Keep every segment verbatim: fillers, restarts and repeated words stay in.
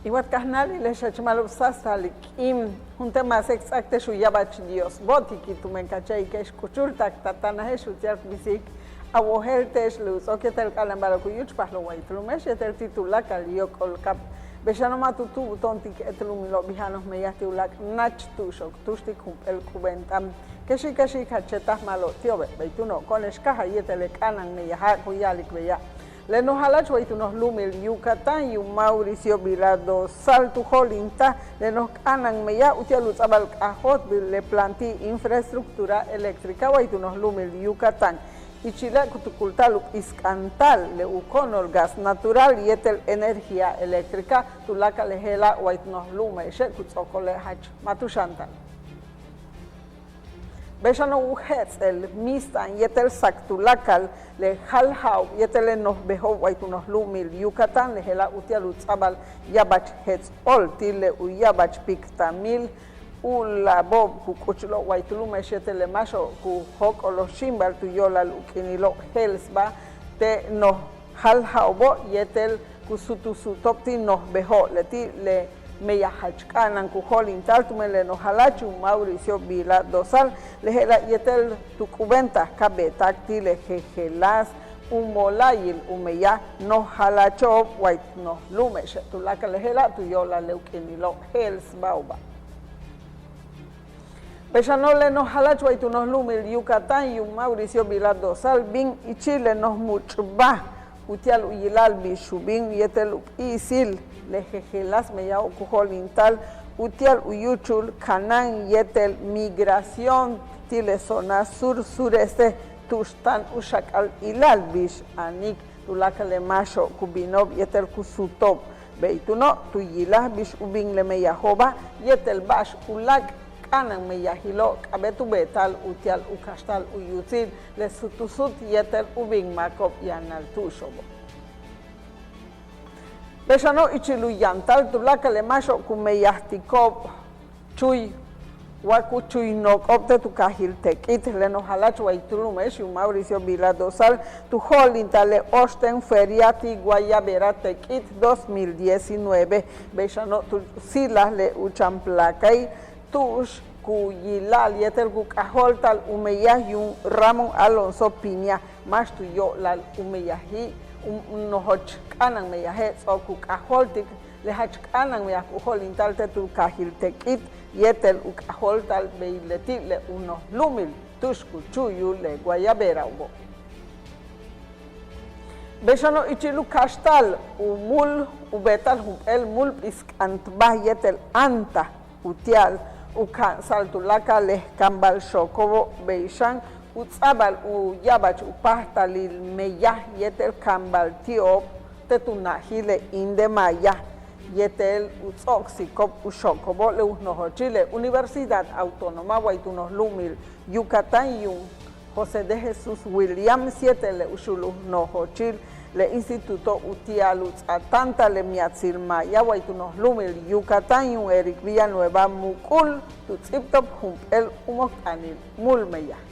In wáaj kajnáalile'ex, jach ma'alob sáastal k'iin, juntéen máasek ts'áak te'ex u ya'abach Dios bo'otiki' tumen ka che'ike'ex k'uchul tak ta táanaje'ex uti'al k bisik a wojéel te'ex le u ts'o'ok yéetel k'a'ana'an ba'alo'ob ku yúuchpajlo'ob way tuláame'ex yéetel ti' tuláakal yóok'olkaab. Bey xano' ma' tu tu'ubto'on ti' k éet lu'umilo'ob bija'ano'ob meyaj ti' uláak' náach tu'uxo'ob túuxtik jump'éel k'ubéent'ab. Kexi' kexi' ka chetaj ma'alob ti'obe', bey túuno' ko'one'ex káajal yéetel le k'a'ana'an meyaja' ku ya'alik beya'. Le noj jala'ach way tu noj lu'umil Yucatán yuum Mauricio Vila Dosal tu jo'olintaj le noj k'a'ana'an meyaj uti'al u ts'a'abal k'ajóoltbil le planta infraestructura eléctrica way tu noj lu'umil Yucatán. Ichile' ku tukulta'al u p'isk'anta'al le u ko'onol gas natural yéetel energía eléctrica tuláakal le je'ela' way tu noj lu'ume'exe' ku ts'o'okole' jach ma' tu xáantal. Bey xano' u jets'el míist'a'an yéetel sak tuláakal le jalja'ob yéetel le noj bejo'ob way tu noj lu'umil Yucatán le je'ela' uti'al u ts'a'abal ya'abach jets' óol ti' le u ya'abach piktamil u láabo'ob ku k'uchulo'ob way tu lu'ume'ex yéetel le máaxo'ob ku jóok'olol xíimbal tu yo'olal u k'iinilo'ob je'elsbáa te' noj jalja'obo' yéetel ku sutu suto'ob ti' noj bejo'. Leti' le meyaj jach k'a'ana'an ku jo'olinta'al tumen le noj jala'ach yuum Mauricio Vila Dosal le je'ela' yéetel tu k'ubéentaj ka beeta'ak ti' le jejeláas u mola'ayil u meyaj noj jala'acho'ob way noj lu'ume'exe' tuláakal le je'ela' tu yo'olal le u k'iinilo'ob je'elsbáaoba'. Bey xano' le noj jala'ach way tu noj lu'umil Yucatán yuum Mauricio Vila Dosal bin ichil le noj much'baj uti'al u yila'al bix u bin yéetel u p'iisil le jejeláas meyajo'ob ku jo'olinta'al uti'al u yúuchul kanáan yéetel migración ti' le zona sur sureste tu'ux táan u xak'al ila'al bix anik tuláakal le máaxo'ob ku bino'ob yéetel ku suto'ob. Bey túuno' tu yilaj bix u bin le meyajo'oba' yéetel ba'ax uláak' k'a'ana'an meyajilo'ob k'a'abéet u beeta'al uti'al u kaxta'al u yutsil le sutu sut yéetel u bin máako'ob yanal tu'uxo'obo'. Bey xano' ichil u yantal tuláakal le máaxo'ob ku meyajtiko'ob chuy wa ku chuy nook'o'ob te' tu kaajil Tek'it le noj jala'ach way tu lu'ume'ex yuum Mauricio Vila Dosal tu jo'olinta'al le óoxten feria ti' Guayabera Tek'it dos mil diecinueve. Bey xano' tu silaj le u chan placae' tu'ux ku yila'al yéetel ku k'ajóolta'al u meyaj yuum Ramón Alonso Piña máax tu yo'olal u meyaji' u nojoch k'a'ana'an meyaje' ts'o'ok u k'ajóoltik le jach k'a'ana'an meyaj ku jo'olinta'al te' tu kaajil Tek'it yéetel u k'ajóolta'al bey leti' le u noj lu'umil tu'ux ku chu'uyul le Guayaberao'obo'. Bey xano' ichil u kaxta'al u múul u beeta'al jump'éel múul p'isk'antbaj yéetel áanta uti'al u ka'ansa'al tuláakal le kaambal xooko'obo' bey xan u ts'a'abal u ya'abach u páajtalil meyaj yéetel kaambal ti'ob te' tu najil le INDEMAYA yéetel u ts'o'oksiko'ob u xooko'obo' le u nojochil le Universidad Autónoma way tu noj lu'umil Yucatán yuum José de Jesús Williams yéetel le u xu'ul u nojochil le instituto uti'al u ts'a'atáanta'al le miatsil maaya way tu noj lu'umil Yucatán yuum Eric Villanueva Mucul tu ts'íibto'ob jump'éel u mojt'anil múul meyaj.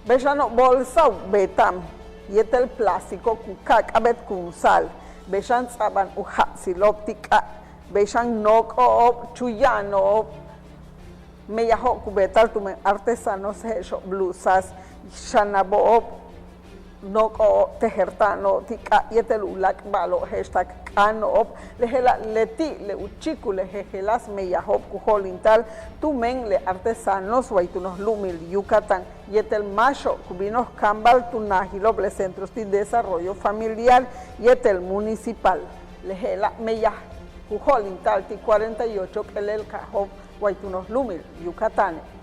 Bey xano' bolsao' beeta'an yéetel plástico ku ka'a k'a'abéet kunsa'al bey xan ts'a'aban u ja'atsilo'ob ti' k'ab bey xan nook'o'ob chuya'ano'ob meyajo'ob ku beeta'al tumen artesanos je'exo' blusas xanabo'ob nook'o'ob tejerta'ano'ob ti' k'ab yéetel uláak' ba'alo'ob je'ex tak k'áano'ob le je'ela' leti' le u chíikul le jejeláas meyajo'ob ku jo'olinta'al tumen le artesanos way tu noj lu'umil Yucatán yéetel máaxo'ob ku bin noj kaambal tu najilo'ob le centros ti' desarrollo familiar yéetel municipal le je'ela' meyaj ku jo'olinta'al ti' cuarenta y ocho p'éelel kaajo'ob way tu noj lu'umil Yucatáne'.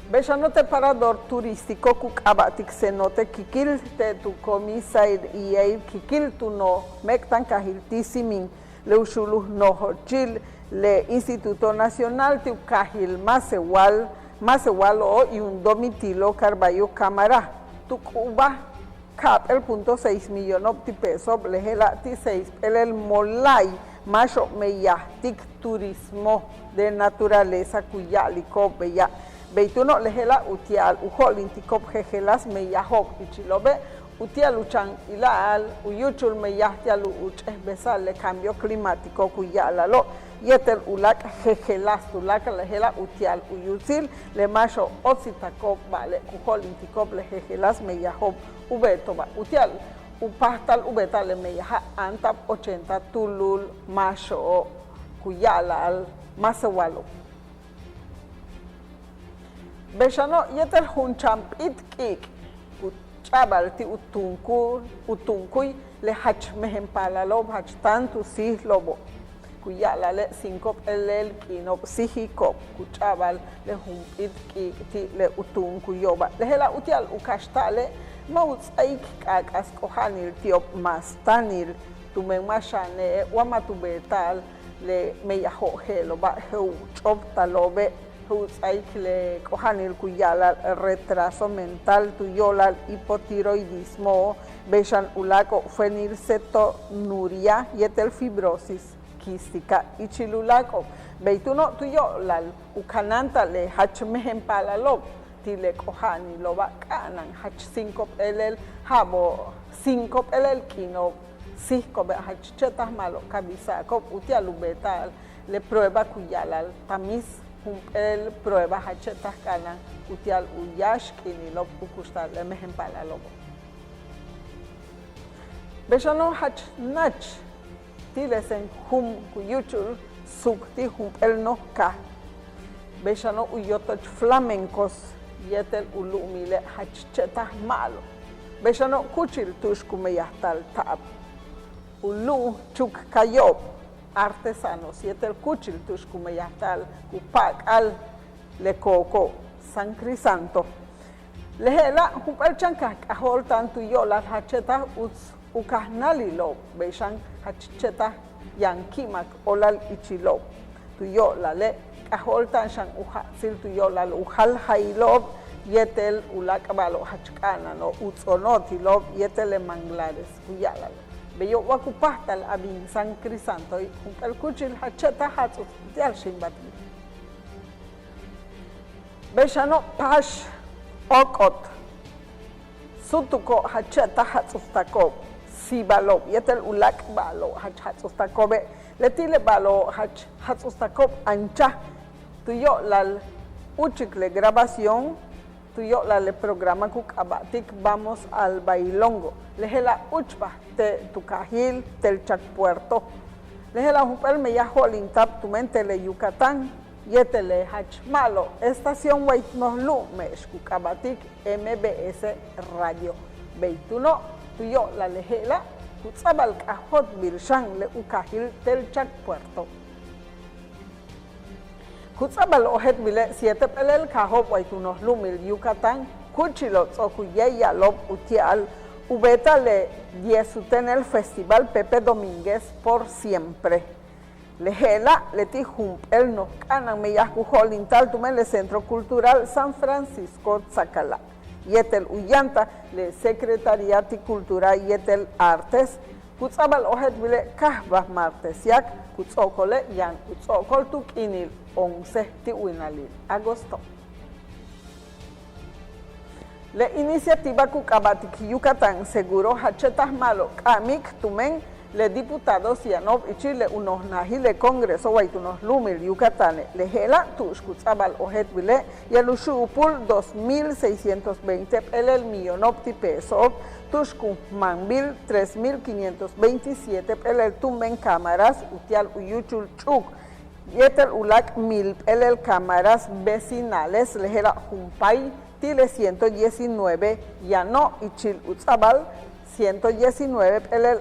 Bey xano' te' parador turístico ku k'aaba'tik cenote Kikil te' tu comisaría Kikil tu noj méek'tankaajil ti' simin le u xu'ul u nojochil le Instituto Nacional ti' u kaajil Masehual Masehualo'ob yuum Domitilo Carballo Cámara tu k'ubaj ka'ap'éel punto seis millono'ob ti' peso'ob le je'ela' ti' seis p'éelel mola'ay máaxo'ob meyajtik turismo de naturaleza ku ya'aliko'ob beya'. Bey túuno' le je'ela' uti'al u jo'olintiko'ob jejeláas meyajo'ob ichilo'obe' uti'al u chan ila'al u yúuchul meyaj ti'al u ch'éejbesa'al le cambio climático ku ya'ala'alo' yéetel u láak' jejeláas tuláakal le je'ela' uti'al u yutsil le máaxo'ob óotsitako'ob ba'ale' ku jo'olintiko'ob le jejeláas meyajo'ob u beeto'oba' uti'al u páajtal u beeta'al le meyaja' áanta'ab ochenta túulul máaxo'ob ku ya'ala'al máasewalo'. Bey xano' yéetel jun chan p'íit k'iik' ku ch'a'abal ti' u tuunkul u tuunkuy le jach mejen paalalo'ob jach táan tu síijlo'obo'. Ku ya'ala'ale' cinco p'éelel k'iino'ob síijiko'ob ku ch'a'abal le jun p'íit k'iik' ti' le u tuunkuyo'oba'. Le je'ela' uti'al u kaxta'ale' ma' u ts'áaik k'aak'as k'oja'anil ti'ob maas táanil tumen ma' xane'e' wa ma' tu beeta'al le meyajo' je'elo'oba' je'el u ch'obtalo'obe' je'el u ts'áaik le k'oja'anil ku ya'ala'al retraso mental tu yo'olal hipotiroidismo bey xan u láak'o'ob fenilcetonuria yéetel fibrosis quística ichil u láak'o'ob. Bey túuno' tu yo'olal u kanáanta'al le jach mejen paalalo'ob ti' le k'oja'anilo'oba' k'a'ana'an jach cinco p'éelel ja'abo'ob cinco p'éelel k'iino'ob síijko'obe' jach che'taj ma'alob ka bisa'ako'ob uti'al u beeta'al le prueba ku ya'ala'al tamiz jump'éel prueba jach che'taj k'a'ana'an uti'al u yáax k'iinilo'ob u kuxta'al le mejen paalalo'obo'. Bey xano' jach nach ti' le senjum ku yúuchul suuk ti' jump'éel noj kaaj. Bey xano' u yotoch flamencos yéetel u lu'umile' jach che'taj ma'alob. Bey xano' kúuchil tu'ux ku meyajta'al ta'ab. U lu'um chukkayo'ob artesanos yéetel kúuchil tu'ux ku meyajta'al ku pa'ak'al le coco San Crisanto. Le je'ela' jump'éel chan kaaj k'ajóolta'an tu yo'olal jach che'taj uts u kajnáalilo'ob bey xan jach che'taj yaan ki'imak óolal ichilo'ob. Tu yo'olale' k'ajóolta'an xan u ja'atsil tu yo'olal u jal ja'ilo'ob yéetel u láak' ba'alo'ob jach k'a'ana'ano'ob u ts'o'onootilo'ob yéetel le manglares ku ya'ala'al. Beyo' wa ku páajtal a bin San Crisantoe' jump'éel kúuchil jach che'taj jats'uts uti'al xíimbaltbil. Bey xano' paax óok'ot súutuko' jach che'taj jats'utstako'ob siibalo'ob yéetel u láak' ba'alo'ob jach jats'utstako'obe' leti' le ba'alo'ob jach jats'utstako'ob anchaj tu yo'olal úuchik le grabación tu yo'olal le programa ku k'aaba'tik Vamos al Bailongo. Le je'ela' úuchbaj te' tu kaajil Telchac Puerto. Le je'ela' jump'éel meyaj jo'olinta'ab tumen te' le Yucatán yéetel le jach ma'alob estación way noj lu'ume'ex ku k'aaba'tik M B S Radio. Bey túuno' tu yo'olal le je'ela' ku ts'a'abal k'ajóoltbil xan le u kaajil Telchac Puerto. Ku ts'a'abal ojéeltbile' siete p'éelel kaajo'ob way tu noj lu'umil Yucatán kúuchilo'ob ts'o'ok u yéeya'alo'ob uti'al u beeta'al le diez u téenel festival Pepe Domínguez por siempre. Le je'ela' leti' jump'éel noj k'a'ana'an meyaj ku jo'olinta'al tumen le Centro Cultural San Francisco Tzakala' yéetel u yantal le Secretaría ti' Cultura yéetel Artes ku ts'a'abal ojéeltbile' káajbal martes yáak ku ts'o'okole' yaan u ts'o'okol tu k'iinil once ti' winalil agosto. Le iniciativa ku k'aaba'tik Yucatán Seguro jach che'taj ma'alob k'a'amik tumen le diputados yano'ob ichil le u noj najil le Congreso way tu noj lu'umil Yucatane'. Le je'ela' tu'ux ku ts'a'abal ojéeltbile' yaan u xu'upul dos mil seiscientos veinte p'éelel millono'ob ti' peso'ob tu'ux ku jmanbil tres mil quinientos veintisiete p'éelel tumen cámaras uti'al u yúuchul ch'uuk yéetel u láak' mil p'éelel cámaras vecinales. Le je'ela' jun paay ti' le ciento diecinueve yano' ichil u ts'a'abal ciento diecinueve p'éelel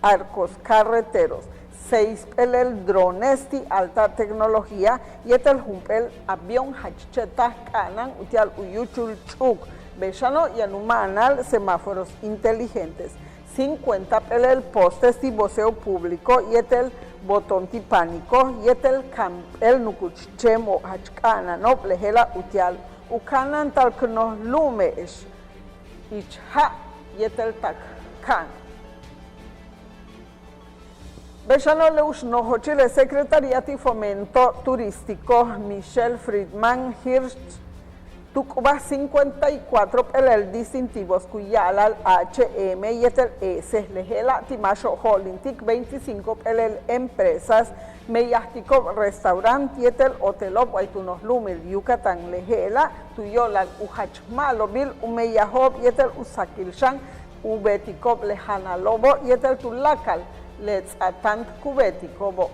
arcos carreteros, seis p'éelel drones ti' alta tecnología yéetel jump'éel avión jach che'taj k'a'ana'an uti'al u yúuchul ch'uuk. Bey xano' yaan u ma'anal semáforos inteligentes, cincuenta p'éelel postes ti' boceo público yéetel botón ti' pánico yéetel kamp'éel nukuch chéembo' jach k'a'ana'ano'ob. Le je'ela' uti'al u kanáanta'al k noj lu'ume'ex ich ja' yéetel tak ka'an. Bey xano' le u nojochil le Secretaría ti' Fomento Turístico Michel Friedman Hirsch Tu k'ubaj cincuenta y cuatro p'éelel distintivos ku ya'ala'al H M yéetel S. Le je'ela' ti' máaxo'ob jo'olintik veinticinco p'éelel empresas meyajtiko'ob restaurant yéetel hotelo'ob way tu noj lu'umil Yucatán. Le je'ela' tu yo'olal u jach ma'alobil u meyajo'ob yéetel u sakil xan u beetiko'ob le janalo'obo' yéetel tuláakal le ts'aatáant ku beetiko'obo'.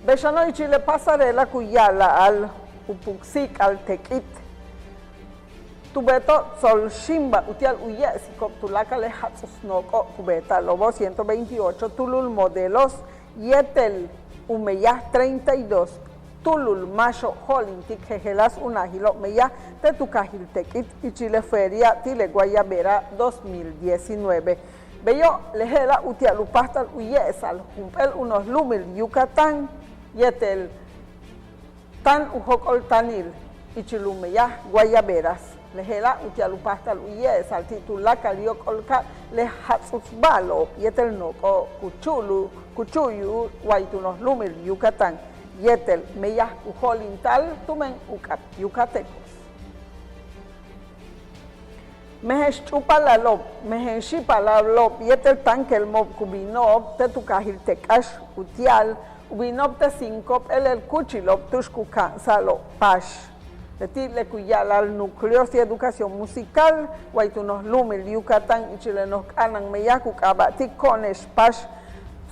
Bey xano' ichil le pasarela ku ya'ala'al u puksi'ik'al tek'it. Tu beeto'ob tsool xíimbal uti'al u ye'esiko'ob tuláakal le jats'uts nook'o' ku beeta'alo'obo' ciento veintiocho túulul modelos yéetel u meyaj treinta y dos túulul máaxo'ob jo'olintik jejeláas u najilo'ob meyaj te' tu kaajil tek'it ichil le feria ti' le Guayabera dos mil diecinueve. Beyo' le je'ela' uti'al u páajtal u ye'esa'al jump'éel u noj lu'umil Yucatán yéetel táan u jóok'oltánil ichil u meyaj Guayaberas. Le je'ela' uti'al u páajtal u ye'esa'al ti' tuláakal yóok'olka'aj le jats'uts ba'alo'ob yéetel nook'o' ku chu'ulu ku chu'uyu'ul way tu noj lu'umil Yucatán yéetel meyaj ku jo'olinta'al tumen u k'ab yucatecos. Mejen xch'úupalalo'ob, mejen xi'ipalalo'ob yéetel táankelmo'ob ku bino'ob te' tu kaajil Tekax uti'al u bino'ob te' cinco p'éelel kúuchilo'ob tu'ux ku ka'ansa'alo'ob paax. Leti' le ku ya'ala'al Núcleos y Educación Musical way tu noj lu'umil Yucatán ichil le noj k'a'ana'an meyaj ku k'aaba'tik Ko'one'ex Paax.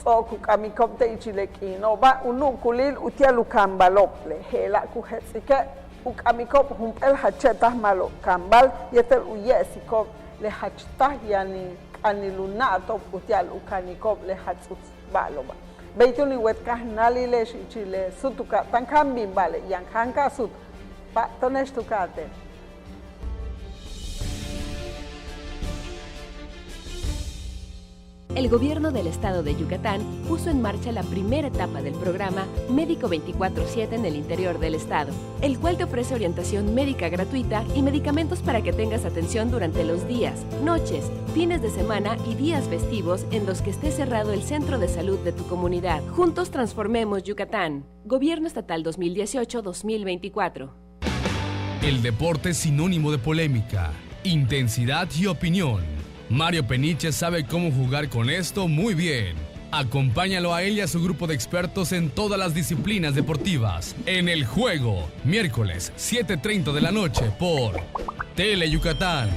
Ts'o'ok u k'amiko'ob te' ichil le k'iino'oba' u nu'ukulil uti'al u kaambalo'ob. Le je'ela' ku jets'ike' u k'amiko'ob jump'éel jach che'taj ma'alob kaambal yéetel u ye'esiko'ob le jach táaj yaanil k'a'anil u na'ato'ob uti'al u kaniko'ob le jats'uts ba'alo'oba'. Bey túun in wéet kajnáalile'ex ichil le súutuka' táan ka bin ba'ale' yaan jáan ka súut. Pa'ato'one'ex tu ka'atéen. El gobierno del estado de Yucatán puso en marcha la primera etapa del programa Médico veinticuatro siete en el interior del estado, el cual te ofrece orientación médica gratuita y medicamentos para que tengas atención durante los días, noches, fines de semana y días festivos en los que esté cerrado el centro de salud de tu comunidad. Juntos transformemos Yucatán. Gobierno Estatal dos mil dieciocho, dos mil veinticuatro. El deporte es sinónimo de polémica, intensidad y opinión. Mario Peniche sabe cómo jugar con esto muy bien. Acompáñalo a él y a su grupo de expertos en todas las disciplinas deportivas en El Juego, miércoles, siete treinta de la noche, por Tele Yucatán.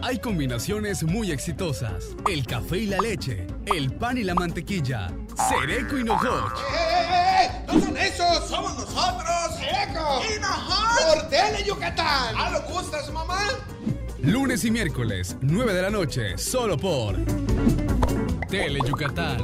Hay combinaciones muy exitosas: el café y la leche, el pan y la mantequilla, Sereco y Nojoch. ¡Eh, eh, eh, eh! ¡No son esos! ¡Somos nosotros! ¡Sereco! ¡Y Nojoch! Por Tele Yucatán. ¿Ah, lo gustas, mamá? Lunes y miércoles, nueve de la noche, solo por Tele Yucatán.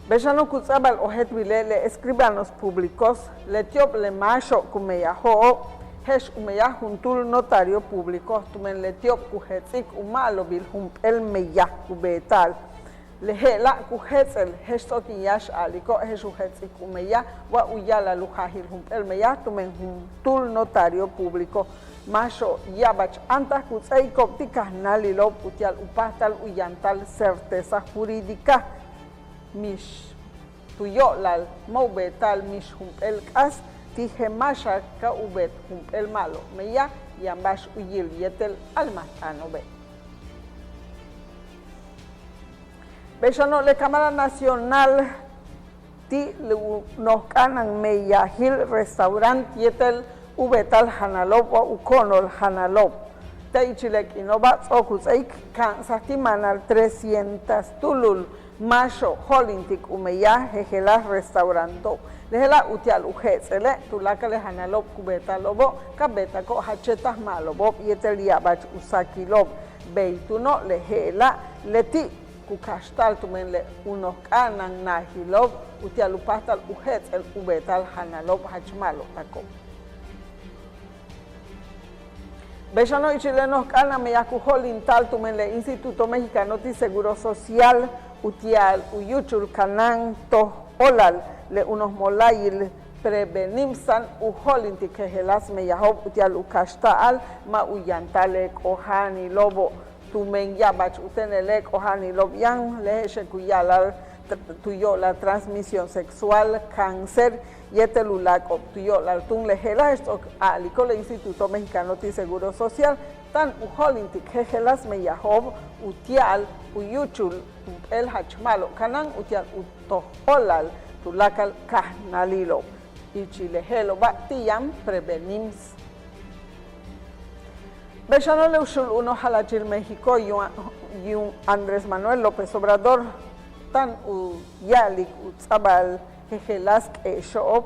Bey xano' ku ts'a'abal ojéeltbile' le escribanos públicos, leti'ob le máaxo'ob ku meyajo'ob je'ex u meyaj juntúul notario público tumen leti'ob ku jets'ik u ma'alobil jump'éel meyaj ku beeta'al. Le je'ela' ku jets'el je'ex ts'o'ok in yáax a'aliko' je'ex u jets'ik u meyaj wa u ya'ala'al u jaajil jump'éel meyaj tumen juntúul notario público. Máaxo'ob ya'abach áantaj ku ts'áaiko'ob ti' kajnáalilo'ob uti'al u páajtal u yantal certeza jurídica. Mix tu yo'olal ma' u beeta'al mix jump'éel k'aas ti' je'el máaxak ka u beet jump'éel ma'alob meyaj yaan ba'ax u yil yéetel a'almajt'aano'obe'. Bey xano' le Cámara Nacional ti' u noj k'a'ana'an meyajil restaurant yéetel u beeta'al janalo'ob wa u ko'onol janalo'ob. Te' ichil le k'iino'oba' ts'o'ok u ts'áaik ka'ansaj ti' maanal trescientas túulul máaxo'ob jo'olintik u meyaj jejeláas restauranto'ob. Le je'ela' uti'al u jets'ele' tuláakal le janalo'ob ku beeta'alo'obo' ka beetako'ob jach che'taj ma'alobo'ob yéetel ya'abach u sakilo'ob. Bey túuno' le je'ela' leti' ku kaxta'al tumen le u noj k'a'ana'an najilo'ob uti'al u páajtal u jets'el u beeta'al janalo'ob jach ma'alobtako'ob. Bey xano' ichil le noj k'a'ana'an meyaj ku jo'olinta'al tumen le Instituto Mexicano ti' Seguro Social uti'al u yúuchul kanáan toj óolal le u noj mola'ayil Prevenimsan u jo'olintik jejeláas meyajo'ob uti'al u kaxta'al ma' u yantal le k'oja'anilo'obo'. tumen ya'abach u téenele' k'oja'anilo'ob yaan, le je'exe' ku ya'ala'al tu yo'olal transmisión sexual, cáncer yéetel u láak'o'ob tu yo'olal túun. Le je'ela' je'ex ts'o'ok a'aliko', le Instituto Mexicano ti' Seguro Social táan u jo'olintik jejeláas meyajo'ob utia'al u yúuchul jump'éel jach ma'alob kanáan utia'al u tojolal tuláakal kajnáalilo'ob. Ichil le je'elo'oba' ti' yaan Prevenims. Bey xano' le u xu'ul u noj jala'achil México yu'un Andrés Manuel López Obrador táan u ya'alik u ts'a'abal jejeláas k'e'exo'ob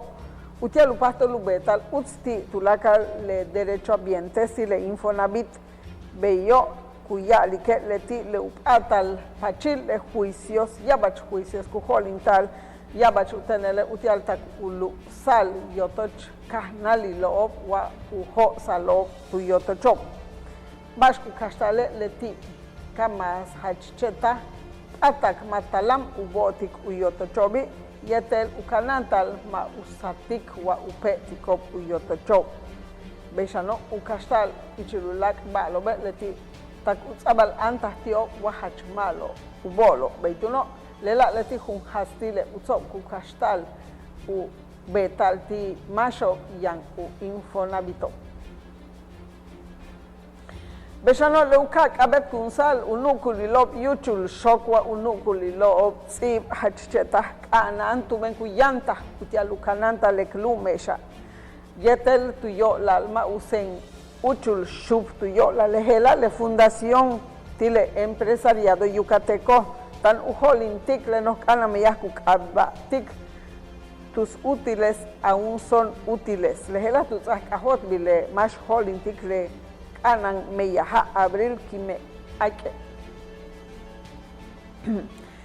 utia'al u páajtal u beeta'al uts ti' tuláakal le derechohabientes ti' le Infonavit. Beyo' ku ya'alike' leti' le u p'áatal paachil le juicios, ya'abach juicios ku jo'olinta'al ya'abach u téenele' utia'al tak u lu'usa'al yotoch kajnáalilo'ob wa u jo'osa'alo'ob tu yotocho'ob. Ba'ax ku kaxta'ale' leti', ka mas jach che'taj p'áatak ma' talam u bo'otik u yotocho'obi' yéetel u kanáanta'al ma' u satik wa u pe'etiko'ob u yotocho'ob. Bey xano' u kaxta'al ichil u láak' ba'alo'obe' leti' tak u ts'a'abal áantaj ti'ob wa jach ma'alob u bo'olo'. Bey túuno' lela' leti' jun jaats ti' le u ts'o'ok u kaxta'al u beeta'al ti' máaxo'ob yaan u Infonavito'. Bey xano' le u ka'ak'abeetkunsa'al u nu'ukulilo'ob yúuchul xook wa u nu'ukulilo'ob ts'íib jach che'taj k'a'ana'an tumen ku yantaj utia'al u kanáanta'al le k lu'ume'exa' yéetel tu yo'olal ma' u seen úuchul xuup tu yo'olal. Le je'ela' le Fundación ti' le Empresariado Yucateco táan u jo'olintik le noj k'a'ana'an meyaj ku k'aaba'tik tus útiles aún son útiles. Le je'ela' tu ts'áaj k'ajóoltbil le máax jo'olintik le k'a'ana'an meyaja' abril kiime' áak'e'.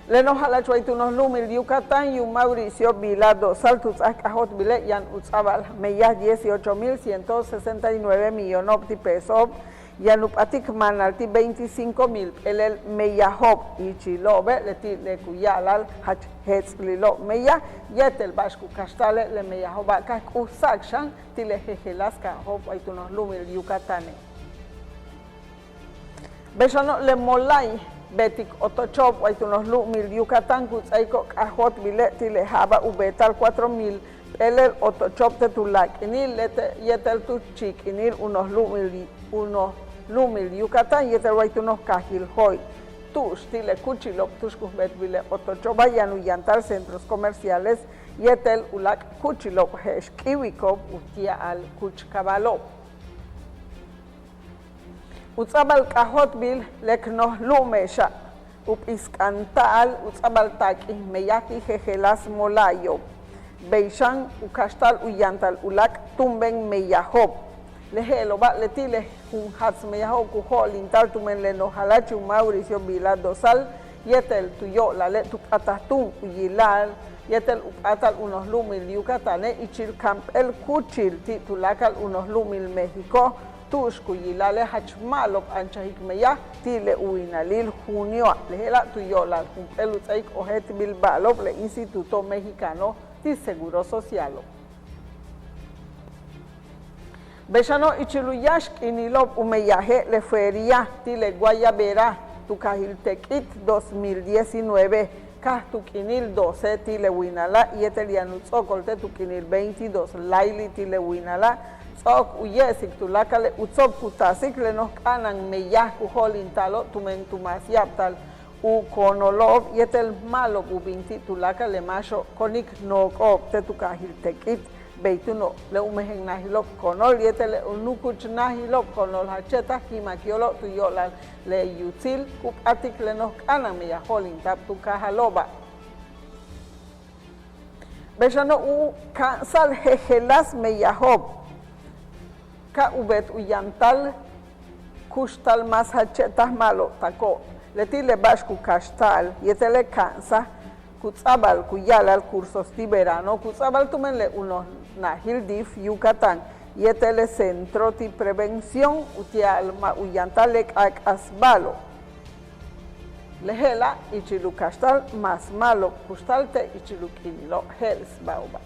Le noj jala'ach way tu noj lu'umil Yucatán yuum Mauricio Vila Dosal tu ts'áaj k'ajóoltbile' yaan u ts'a'abal meyaj dieciocho mil ciento sesenta y nueve millono'ob ti' peso'ob, yaan u p'atik máanal ti' veinticinco mil p'éelel meyajo'ob. Ichilo'obe' leti' le ku ya'ala'al jach jéets'lilo'ob meyaj yéetel ba'ax ku kaxta'ale' le meyajo'oba' ka k'uj sa'ak xan ti' le jejeláas kaajo'ob way tu noj lu'umil Yucatáne'. Bey xano' le mola'ay beetik otocho'ob way tu noj lu'umil Yucatán ku ts'áaiko'ob k'ajóoltbile' ti' le ja'aba' u beeta'al cuatro mil p'éelel otocho'ob te' tuláakal k'iinil yéetel tu chi'ik'inil u noj lu'umil u noj lu'umil Yucatán yéetel way tu noj kaajil Joy. Tu'ux ti' le kúuchilo'ob tu'ux ku beetbil le otocho'oba' yaan u yantal centros comerciales yéetel u láak' kúuchilo'ob je'ex k'íiwiko'ob utia'al kúuch kabalo'ob. U ts'a'abal k'ajóoltbil le k noj lu'ume'exa' u p'isk'anta'al u ts'a'abal taak'ij meyaj ti' jejeláas mola'ayo'ob. Bey xan u kaxta'al u yantal u láak' túumben meyajo'ob. Le je'elo'oba' leti' le jun jaats meyajo'ob ku jo'olinta'al tumen le noj jala'ach yuum Mauricio Vila Dosal yéetel tu yo'olale' tu p'ataj túun u yila'al yéetel u p'áatal u noj lu'umil Yucatáne' ichil kamp'éel kúuchil ti' tuláakal u noj lu'umil México tu'ux ku yila'ale' jach ma'alob anchajik meyaj ti' le u winalil junioa'. Le je'ela' tu yo'olal jump'éel u ts'áaik ojéeltbil ba'alo'ob le Instituto Mexicano ti' Seguro Socialo'. Bey xano' ichil u yáax k'iinilo'ob u meyaje' le feria ti' le guayabera tu kaajil Tek'it dos mil diecinueve, káaj tu k'iinil doce ti' le winala' yéetel yaan u ts'o'okol te' tu k'iinil veintidós layli' ti' le winala', ts'o'ok u ye'esik tuláakal le u tsob ku taasik le noj k'a'ana'an meyaj ku jo'olinta'alo'ob tumen tu mas ya'abtal u koonolo'ob yéetel ma'alob u bin ti' tuláakal le máaxo'ob konik nook'o'ob te' tu kaajil Tek'it. Bey túuno' le u mejen najilo'ob koonol yéetel le u nukuch najilo'ob koonol jach che'taj ki'imak yo'olo'ob tu yo'olal le yutsil ku p'atik le noj k'a'ana'an meyaj jo'olinta'ab tu kaajalo'oba'. Bey xano' u ka'ansa'al jejeláas meyajo'ob ka u beet u yantal kuxtal más jach che'taj ma'alob tako'ob. Leti' le ba'ax ku kaxta'al yéetel le ka'ansaj ku ts'a'abal ku ya'ala'al cursos ti' verano ku ts'a'abal tumen le u noj najil dif Yucatán yéetel le centro ti' prevención utia'al ma' u yantal le k'aak'as ba'alo'. Le je'ela' ichil u kaxta'al más ma'alob kuxtal te' ichil u k'iinilo'ob je'elsba'oba'.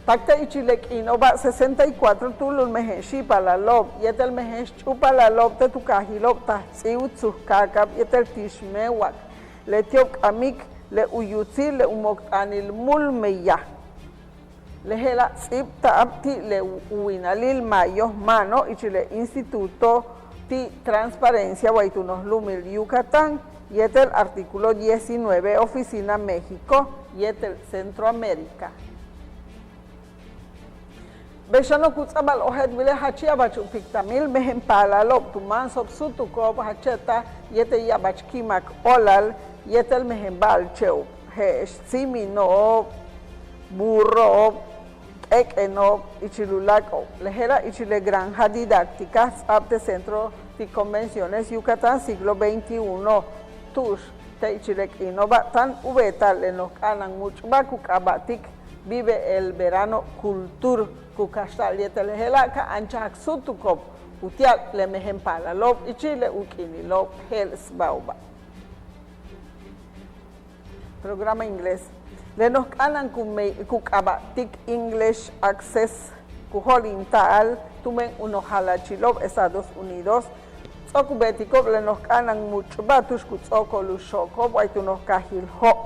Tak te' ichil le k'iino'oba' sesenta y cuatro tuulul mejen xi'ipalalo'ob yéetel mejen xch'úupalalo'ob te' tu kaajilo'ob Taj Ts'íiw, Tsujkáakab yéetel Tixmeewac, leti'ob k'amik le u yutsil le u mokt'aanil múul meyaj. Le je'ela' ts'íibta'ab ti' le u winalil Mayo Mano ichil le Instituto ti' Transparencia way tu noj lu'umil Yucatán yéetel Artículo diecinueve Oficina México yéetel Centroamérica. Bey xano' ku ts'a'abal ojéeltbile' jach ya'abach u piktamil mejen paalalo'ob tu máanso'ob súutuko'ob, jach che'taj yéetel ya'abach ki'imak óolal yéetel mejen ba'alche'ob, je'ex tsimino'ob, burro'ob, k'éek'eno'ob ichil u láak'o'ob. Le je'ela' ichil le Granja Didáctica ts'a'ab te' Centro ti' Convenciones Yucatán Siglo veintiuno tu'ux te' ichil le k'iino'oba' táan u beeta'al le noj k'a'ana'an múuch'ba' ku k'aaba'tik Vive el Verano Cultur, ku kaxta'al yéetel le je'ela' ka anchajak súutuko'ob uti'al le mejen paalalo'ob ichil le u k'iinilo'ob je'elsba'oba'. Programa inglés. Le noj k'a'ana'an ku mey ku k'aaba'tik English Access ku jo'olinta'al tumen u noj jalachilo'ob Estados Unidos ts'o'ok u beetiko'ob le noj k'a'ana'an múuch'ba' tu'ux ku ts'o'okol u xooko'ob way tu noj kaajil Jo'.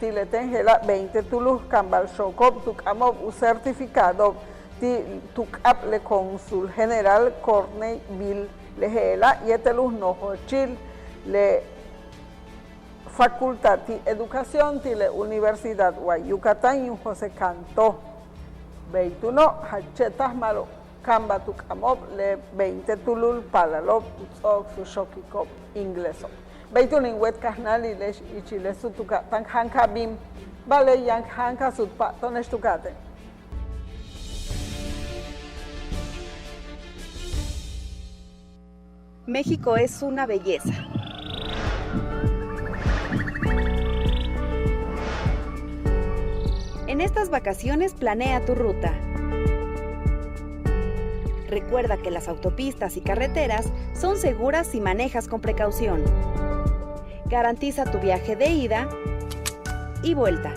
Ti' leti'e' je'ela' veinte tuulul kaambal xooko'ob tu k'amo'ob u certificado'ob ti' tu k'ab le cónsul general Courtney Beall, le je'ela' yéetel u nojochil le Facultad ti' Educación ti' le Universidad Way Yucatán, yuum José Cantó. Bey túuno' jach che'taj ma'alob kaambal tu k'amo'ob le veinte tuulul paalalo'ob ku ts'o'ok u xookiko'ob ingleso'. Bey túuno' in wéet kajnáalile'ex ichil le súutuka' táan k jáan ka bin, ba'ale' yaan k jáan ka suut pa'ato'one'ex tu ka'atéen. México es una belleza. En estas vacaciones planea tu ruta. Recuerda que las autopistas y carreteras son seguras si manejas con precaución. Garantiza tu viaje de ida y vuelta.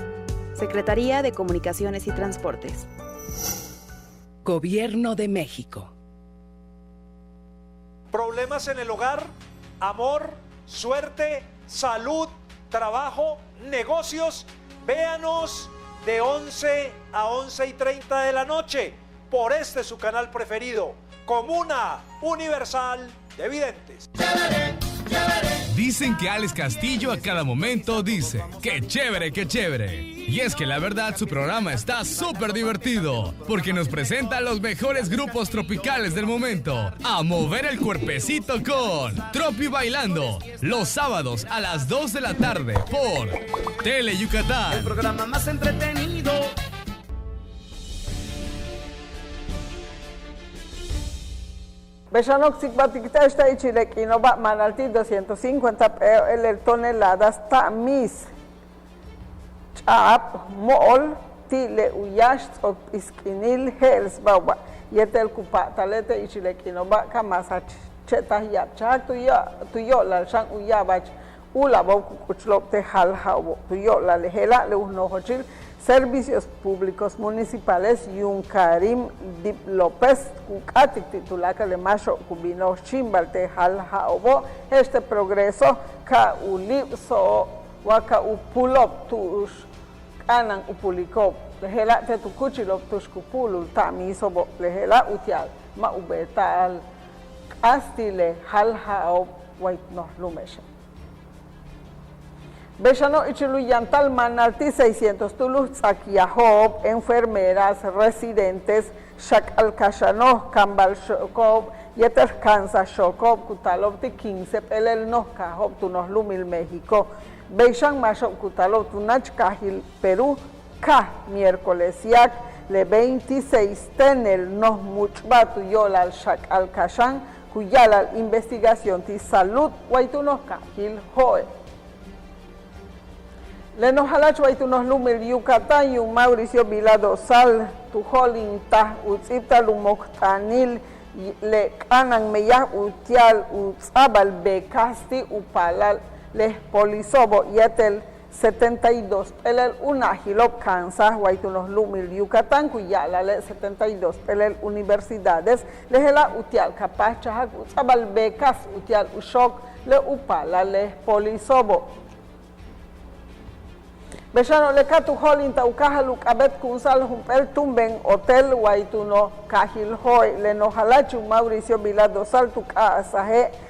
Secretaría de Comunicaciones y Transportes. Gobierno de México. Problemas en el hogar, amor, suerte, salud, trabajo, negocios. Véanos de once a once y treinta de la noche por este su canal preferido, Comuna Universal de Videntes. Dicen que Alex Castillo a cada momento dice: "Qué chévere, qué chévere". Y es que la verdad su programa está súper divertido, porque nos presenta los mejores grupos tropicales del momento. A mover el cuerpecito con Tropi Bailando, los sábados a las dos de la tarde por Tele Yucatán. El programa más entretenido. Bey xano' k tsikbaltik te'ex te' ichil le k'iino'oba' maanal ti' doscientos cincuenta p'éel toneladas ta'amiis ch'a'ab mo'ol ti' le u yáax ts'o'ok p'isk'iinil je'elsba'oba' yéetel ku pa'atale' te' ichil le k'iino'oba' ka máas jach che'taj ya'abchajak tu yo- tu yo'olal xan u ya'abach uláabo'ob ku k'uchulo'ob te' jal ja'obo'. Tu yo'olal le je'ela' le u nojochil Servicios Públicos Municipales yuum Karim Dib López ku k'áatik ti' tuláakal le máaxo'ob ku bino'ob xíimbal te' jal ja'obo' je'ex te' Progreso ka u líibso'ob wa ka u pulo'ob tu'ux k'a'ana'an u puliko'ob. Le je'ela' te' tu kúuchilo'ob tu'ux ku pu'ulul ta'amiiso'obo', le je'ela' uti'al ma' u beeta'al k'aas ti' le jal ja'ob way noj lu'ume'exe'. Bey xano' ichil u yantal maanal ti' seiscientos tuulul ts'aak yajo'ob, enfermeras, residentes, xak'al kaxanoj, kaambal xooko'ob yéetel ka'ansaj xooko'ob ku taalo'ob ti' quince p'éelel noj kaajo'ob tu noj lu'umil México. Bey xan máaxo'ob ku taalo'ob tu náach kaajil Perú, ka miércoles yáak le veintiséis téenel noj múuch'ba' tu yo'olal xak'al kaxan ku ya'alal investigación ti' salud way tu noj kaajil Jo'e. Le noj jala'ach way tu noj lu'umil Yucatán yuum Mauricio Vila Dosal tu jo'olintaj u ts'íibta'al u mokt'aanil le k'a'ana'an meyaj uti'al u ts'a'abal becas ti' u paalal le poliso'obo' yéetel setenta y dos p'éelel unajilo'ob ka'ansaj way tu noj lu'umil Yucatán, ku ya'ala'ale' setenta y dos p'éelel universidades, le je'ela' uti'al ka páajchajak u ts'a'abal becas uti'al u xook le u paalal le poliso'obo'. Bey xano' le ka tu jo'olinta'al u káajal u k'a'abéetkunsa'al jump'éel túumben hotel way tu noj kaajil Jo'e', le noj jala'achil Mauricio Vila Dosal tu k'a'asaje'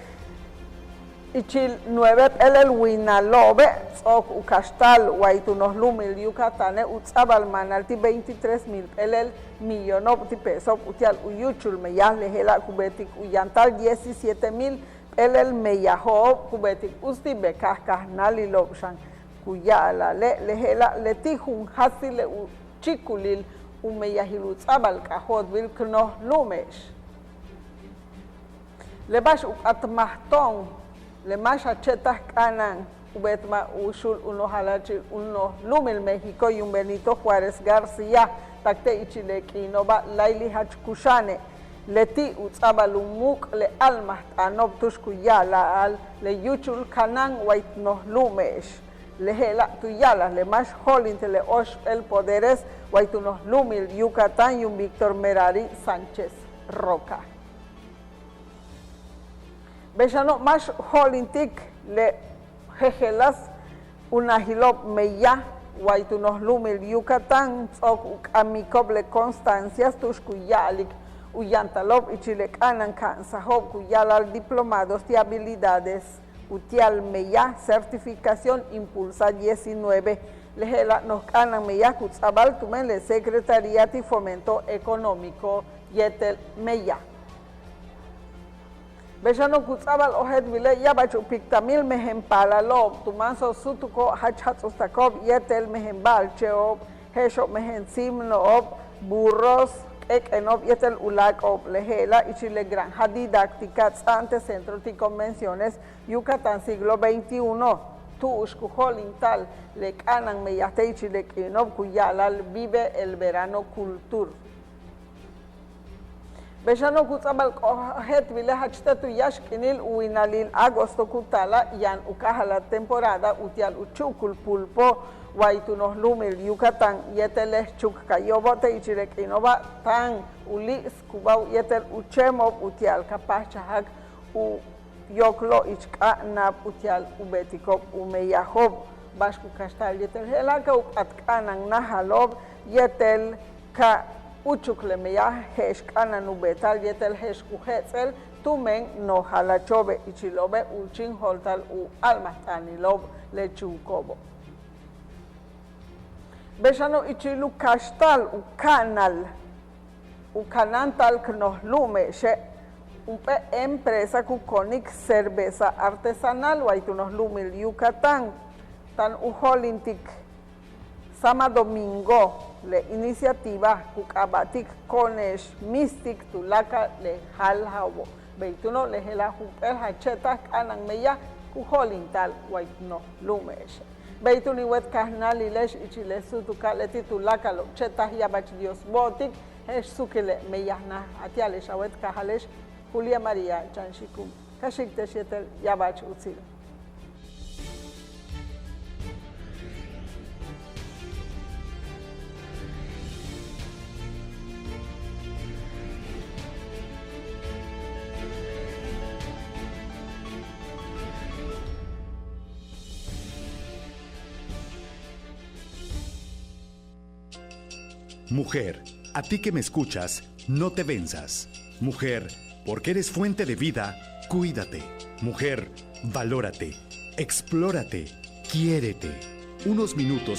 ichil nueve p'éelel winalo'obe' ts'o'ok u kaxta'al way tu noj lu'umil Yucatane' u ts'a'abal maanal ti' veintitrés mil p'éelel millono'ob ti' peso'ob uti'al u yúuchul meyaj, le je'ela' ku beetik u yantal diecisiete mil p'éelel meyajo'ob ku beetik uts ti' becas kajnáalilo'ob xan. Ku ya'ala'ale' le je'ela' leti' jun jaatsil le u chíikulil u meyajil u ts'a'abal k'ajóoltbil k noj lu'ume'ex. Le ba'ax u k'áat máaj to'on, le máax a che'taj k'a'ana'an u beetmaj u xuul u noj jala'achil u noj lu'umil México yuum Benito Juárez García, tak te' ichil le k'iino'oba' láayli' jach kuxa'ane'. Leti' u ts'a'abal u muuk' le a'almajt'aano'ob tu'ux ku ya'ala'al le yúuchul kanáan way tu noj lu'ume'ex. Le je'ela' tu ya'alaj le máax jo'olint le óoxp'éel poderes way tu noj lu'umil Yucatán yuum Víctor Merari Sánchez Roca. Bey xano' máax jo'olintik le jejeláas unajilo'ob meyaj way tu noj lu'umil Yucatán ts'o'ok u k'amiko'ob le constancias tu'ux ku ya'alik u yantalo'ob ichil le k'a'ana'an ka'ansajo'ob ku ya'ala'al diplomados ti' habilidades uti'al meyaj certificación Impulsa diecinueve. Le je'ela' noj k'a'ana'an meyaj ku ts'a'abal tumen le Secretaría ti' Fomento Económico yéetel Meyaj. Bey xano' ku ts'a'abal ojéeltbile' ya'abach u piktamil mejen paalalo'ob tu máansoj súutuko'ob jach jats'ustako'ob yéetel mejen ba'alche'ob, je'exo' mejen síimno'ob, burros, k'éek'eno'ob yéetel uláak'o'ob. Le je'ela' ichil le granja didáctica ts'a'an te' Centro ti' Convenciones Yucatán Siglo veintiuno tu'ux ku jo'olinta'al le k'a'ana'an meyaj te' ichil le k'iino'ob ku ya'ala'al Vive el Verano Cultur. Bey xano' ku ts'a'abal k ojéeltbile' jach te' tu yáax k'iinil u winalil agosto ku taala' yaan u káajal a temporada uti'al u chu'ukul pulpo way tu noj lu'umil Yucatán yéetel le jchukkayo'obo' te' ichil le k'iino'oba' táan u líik'skubao'ob yéetel u chéemo'ob uti'al ka páajchajak u yoklo' ich k'a'ana'ab uti'al u beetiko'ob u meyajo'ob. Ba'ax ku kaxta'al yéetel je'ela' ka u k'áat k'a'ana'an náajalo'ob yéetel ka úuchuk le meyaj je'ex k'a'ana'an u beeta'al yéetel je'ex ku jets'el tumen noj jalacho'obe' ichilo'obe' u chíinjo'olta'al u a'almajt'aanilo'ob le chuuko'obo'. Bey xano' ichil u kaxta'al u ka'anal u kanáanta'al k noj lu'ume'exe' jump'éel empresa ku konik cerveza artesanal way tu noj lu'umil Yucatán táan u jo'olintik Sama Domingo le iniciativa ku k'aaba'tik ko'one'ex míistik tuláakal le jáaljao'obo'. Bey túuno' le je'ela' jump'éel jach che'taj k'a'ana'an meyaj ku jo'olinta'al way tu noj lu'ume'exe'. Bey túun in wéet kajnáalile'ex ichil le súutuka'ab leti' tuláakalo' che'taj ya'abach Dios bo'otik je'ex suukile' meyaj naj a ti'ale'ex a wéet kaajale'ex Julia María Chan Xikun. Ka xi'ik te'ex yéetel ya'abach utsil. Mujer, a ti que me escuchas, no te venzas. Mujer, porque eres fuente de vida, cuídate. Mujer, valórate, explórate, quiérete. Unos minutos.